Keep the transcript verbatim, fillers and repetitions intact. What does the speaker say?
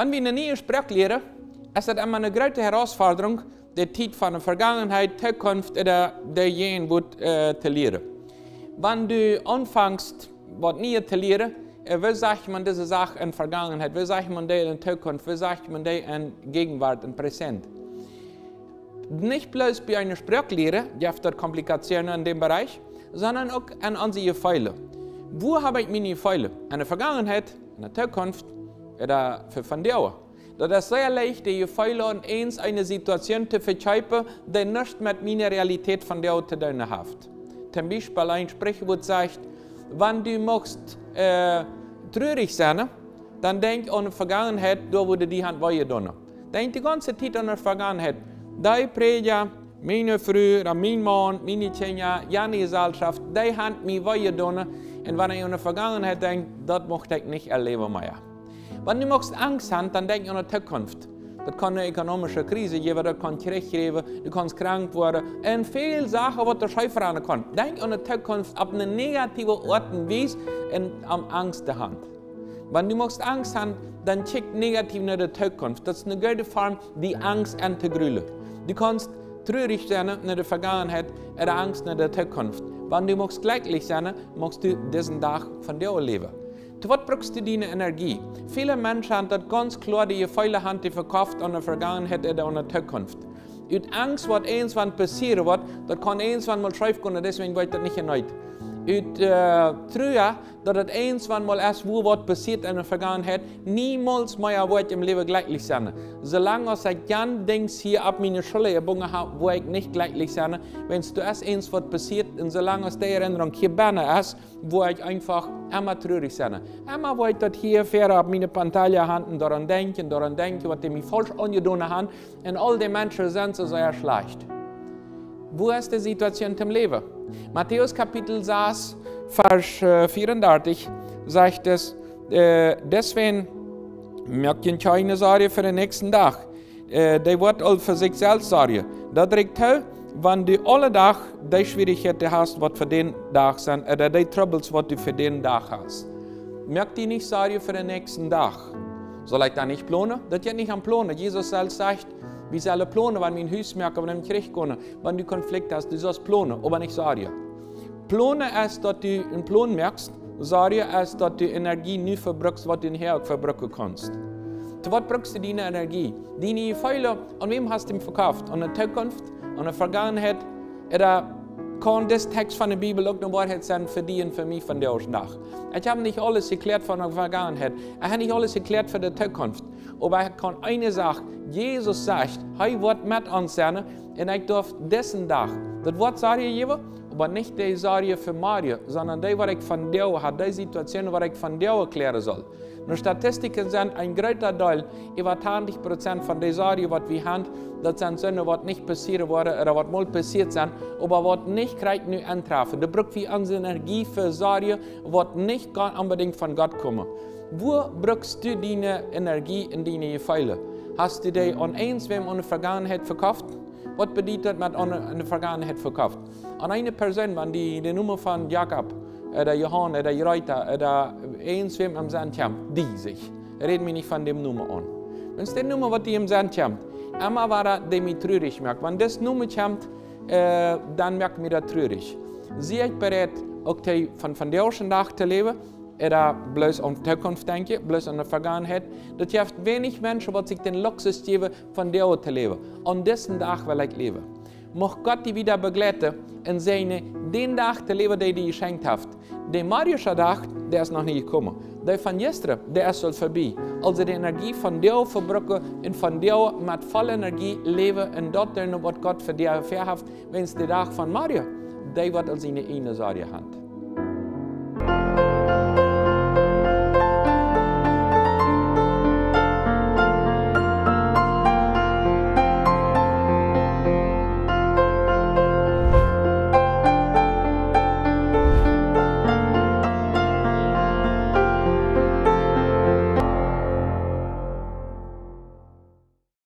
Wan wie eene niee Sproak lieren, es daut emma eene groote Herausforderung, de Tiet von de Vergangenheit, Zukunft ooda de Jäajenwoat, äh, to lieren. Wan du aunfangst, waut Nieet to lieren, äh, woo sajcht maun dise Sach en Vergangenheit, woo sajcht maun dee en Zukunft, woo sajcht maun dee en Jäajenwoat, en Präsent? Nich bloos bie eene Sproak lieren jeft daut Komplikationen en däm Bereich, sonda uk en onse Jefeele. Wua hab ekj miene Jefeele? En de Vergangenheit, en de Zukunft ooda fa vondoag? Daut es sea leicht, de Jefeele aun eent eene Situation to vekjeepen, dee nuscht met miene Realität vondoag to doonen haft. Toom Biespel, een Sprichwuat sajcht: Wan du muchst, äh, truarich sennen, dan denkj aun de Vergangenheit, doa woo du die hast wee jedonen. Denkj de gaunze Tiet aun de Vergangenheit. Dee Prädja, miene Fru, ooda mien Maun, miene Kjinja, jane Jeselschoft, dee haben mie wee jedonen. Un wan ekj aun de Vergangenheit denkj, daut mucht ekj nich erläwen mea. Wan du muchst Angst haben, dan denkj aun de Zukunft. Daut kaun eene ökonomische Krise jäwen, daut kaun Kjrich jäwen, du kaust krank woaren. Un väl Sachen, waut doa scheef gonen kaun. Denkj aun de Zukunft opp eene negative Oat un Wies un aun Angst to haben. Wan du muchst Angst haben, dan kjikj negativ no de Zukunft. Daut es eene goode Form, die Angst auntogloowen. Du kaust truarich sennen no de Vergangenheit ooda Angst no de Zukunft. Wan du muchst jlekjlich sennen, muchst du disen Dach vondoag läwen. To waut brukst du diene Energie? Väle Menschen haben daut gaunz kloa, de Jefeele haben dee vekauft aun de Vergangenheit ooda aun de Zukunft. Ut Angst, waut eenswan passieren woat, daut kaun eenswan mol scheef gonen, deswäajen woa ekj daut nich enneet. Ut, äh, Trua, daut daut eenswan mol es, woo waut passieet en de Vergangenheit, niemols mea woa ekj em Läwen jlekjlich sennen. Soo lang aus ekj jan Dinja hia opp miene Schullren jebungen hab, woa ekj nich jlekjlich sennen. Wan doa es eent, waut passieet, un soo lang aus dee Erinnerung hia bennen es, woa ekj eefach emma truarich sennen. Emma woa ekj daut hia wieda opp miene pantalla haben un doaraun denkjen, doaraun denkjen, waut dee mie faulsch aunjedonen haben, un aul dee Menschen sent soo sea schlajcht. Woo es de Situation toom Läwen? Matäus Kapitel sas, Varsch, äh, vieaundartich sajcht et, äh: Deswäajen moakt junt kjeene Sorjen fa dän näakjsten Dach. Äh, dee woat aul fa sikj selfst sorjen. Daut rieekjt too, wan du aule Dach dee Schwierichkjeiten hast, waut fa dän Dach sent, ooda dee Trubbels, waut du fa dän Dach hast. Moak die nich Sorjen fa dän näakjsten Dach. Saul ekj dan nich plonen? Daut jeit nich om plonen. Jesus selfst sajcht, wie sellen plonen, wan wie een Hus moaken, wan wie em Kjrich komen, wan du Konflikt hast, du saust plonen, oba nich sorjen. Plonen es, daut du eenen Plon moakst. Sorjen es, daut du Energie nu vebrukst, waut du nohäa uk vebruken kaust. To waut brukst du diene Energie? Diene Jefeele, aun wäm hast du am vekauft? Aun de Zukunft? Aun de Vergangenheit? Ooda kaun dis Tekst von de Bibel uk eene Woarheit sennen fa die un fa mie vondoag dän Dach? Ekj hab nich aules jekjläat von de Vergangenheit. Ekj hab nich aules jekjläat fa de Zukunft. Oba ekj kaun eene Sach: Jesus sajcht, hee woat met ons sennen. Un ekj darf disen Dach daut Wuat Sorjen jäwen, oba nich dee Sorjen fa morjen, sonda dee, waut ekj vondoag hab, dee Situation, waut ekj vondoag kjläaren saul. No Statistiken sent een groota Deel, äwa tachentich Prozent von dee Sorjen, waut wie haben, daut sent soone, waut nich passieren woaren ooda waut mol passieet sent, oba waut nich krakjt nu entrafen. Doa bruck wie onse Energie fa Sorjen, waut nich gaunz onbedinjt von Gott komen. Wua brukst du diene Energie un diene Jefeele? Hast du dee aun eenswäm en de Vergangenheit vekauft? Waut bediet daut met aun, en de Vergangenheit vekauft? Aun eene Persoon, wan die de Nomen von Jakob, äh, ooda Johan, äh, ooda Greta, äh, ooda eenswäm em Senn kjemt, die, ekj räd mie nich von däm Nomen aun. Wan dee Nomen, waut die em Senn kjemt, emma wada dee mie truarich moakt. Wan dis Nomen kjemt, äh, dan moakt mie daut truarich. Sie ekj bereit, uk dee von, von dän ieeschten Dach to läwen, ooda bloos aun de Zukunft denkjen, bloos aun de Vergangenheit? Daut jeft weinich Menschen, waut sikj dän Luxus jäwen, vondoag to läwen. Aun disen Dach well ekj läwen. Mucht Gott die wada bejleiden un säajnen, dän Dach to läwen, dee die jeschenkt haft. De morjasche Dach, dee es noch nich jekomen. Dee von jistren, dee es aul verbie. Aulsoo de Energie vondoag vebruken un vondoag met voll Energie läwen un daut doonen, waut Gott fa die väa haft, wiels de Dach von morjen, dee woat aul siene ieejne Sorjen haben.